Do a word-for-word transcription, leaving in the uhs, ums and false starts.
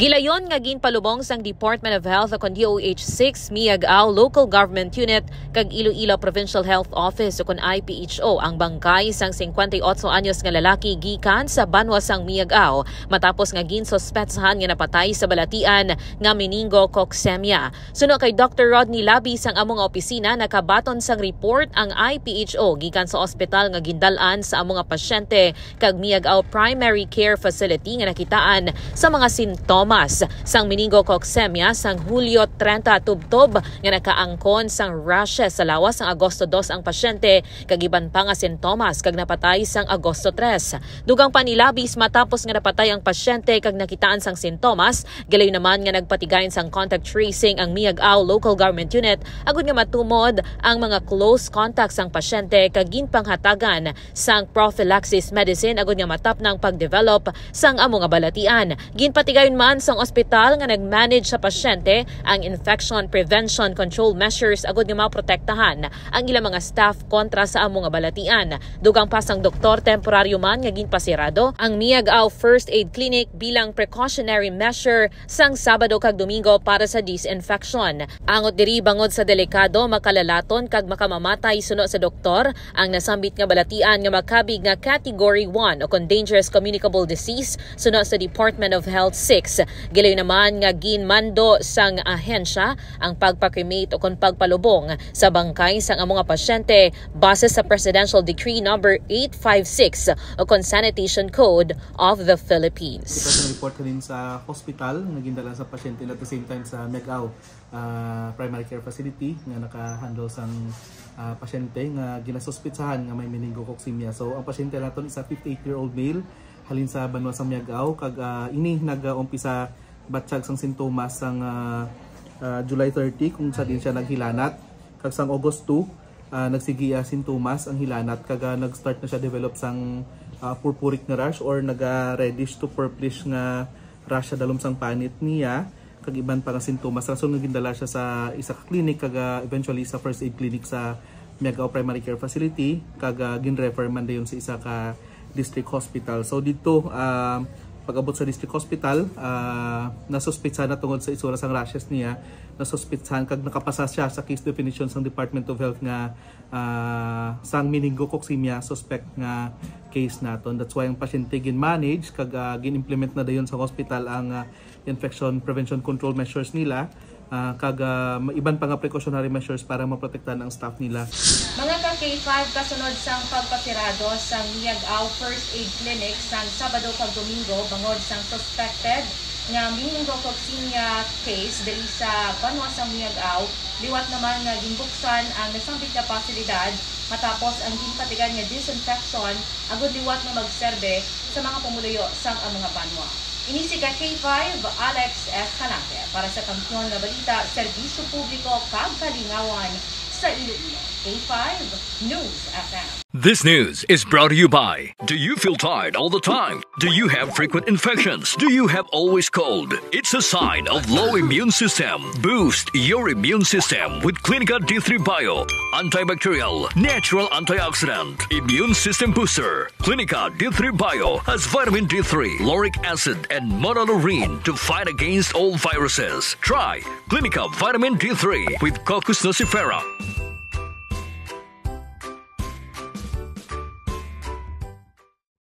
Gilayon nga ginpalubong sang Department of Health o kon D O H six, Miag-ao Local Government Unit kag Iloilo Provincial Health Office o kon I P H O ang bangkay sang singkwenta y otso anyos nga lalaki gikan sa banwa sang Miag-ao matapos nga ginsuspetsahan nga napatay sa balatian nga meningococcemia. Suno kay Doktor Rodney Labis, ang amo nga opisina nakabaton sang report ang I P H O gikan sa ospital nga gindal-an sa amo nga pasyente kag Miag-ao Primary Care Facility nga nakitaan sa mga sintomas sang meningococcemia sang Hulyo trenta tubtob nga nakaangkon sang rashes sa lawas sang Agosto dos ang pasyente kag iban pa nga sintomas kag napatay sang Agosto tres. Dugang pa ni Labis, matapos nga napatay ang pasyente kag nakitaan sang sintomas, gilayon naman nga nagpatigayon sang contact tracing ang Miag-ao Local Government Unit agud nga matumod ang mga close contacts sang pasyente kag ginpanghatagan sang prophylaxis medicine agud nga matapnang pagdevelop sang amo nga balatian. Ginpatigayon man sang ospital nga nag-manage sa pasyente ang infection prevention control measures agud nga maprotektahan ang ilang mga staff kontra sa amo nga balatian. Dugang pa sang doktor, temporaryo man nga ginpasirado ang Miag-ao First Aid Clinic bilang precautionary measure sang Sabado kag Domingo para sa disinfection. Angot diri, bangod sa delikado, makalalaton kag makamamatay suno sa doktor ang nasambit nga balatian nga makabig nga Category one o kon Dangerous Communicable Disease suno sa Department of Health six. Gilayon naman nga ginmando sang ahensya ang pagpa-cremate o kon pagpalubong sa bangkay sang amo nga pasyente base sa Presidential Decree Number eight five six o kon Sanitation Code of the Philippines. Kita sa report kanin sa hospital nga gindala sa pasyente, and at the same time sa Miag-ao, ah, Primary Care Facility nga naka-handle sang, ah, pasyente nga ginasuspitsahan nga may meningococcemia. So, ang pasyente naton isa fifty-eight-year-old male halin sa banwa sang Miag-ao, kag, ah, ini nag-umpisa batyag sang sintomas sang, ah, ah, July thirty, kung sa din siya naghilanat, kag sang August two, ah, nagsigi, ah, sintomas ang hilanat, kag, ah, nag-start na siya develop sang, ah, purpuric nga rash or naga-reddish to purplish nga rash sa dalom sang panit niya, kag iban pa nga sintomas, rason nga gindala siya sa isa ka clinic, kag, ah, eventually sa first aid clinic sa Miag-ao Primary Care Facility, kag, ah, gin-refer man dayon sa isa ka district hospital. So dito, ah, pag-abot sa district hospital, ah, nasuspitsahan na tungod sa itsura sang rashes niya, nasuspitsahan kag nakapasa siya sa case definition sang Department of Health nga, ah, sang meningococcemia suspect nga case naton. That's why ang pasyente gin-manage kag, ah, gin-implement na dayon sa hospital ang, ah, infection prevention control measures nila, ah, kag, ah, iban pa nga precautionary measures para maprotektahan ang staff nila. Mga ka K five, kasunod sang pagpasirado sang Miag-ao First Aid Clinic sang Sabado kag Domingo bangod sang suspected nga meningococcemia case diri sa banwa sang Miag-ao, liwat naman nga ginbuksan ang nasambit nga pasilidad matapos ang ginpatigayon nga disinfection agud liwat nga magserbe sa mga pumuluyo sang amo nga banwa. Ini si ka K five, Alex Escalante, para sa Kampiyon nga Balita, Serbisyo Publiko kag Kalingawan sa Iloilo. K five News F M. This news is brought to you by. Do you feel tired all the time? Do you have frequent infections? Do you have always cold? It's a sign of low immune system. Boost your immune system with Clinica D three Bio. Antibacterial, natural antioxidant, immune system booster. Clinica D three Bio has vitamin D three, lauric acid, and monolaurin to fight against all viruses. Try Clinica Vitamin D three with Cocos nucifera.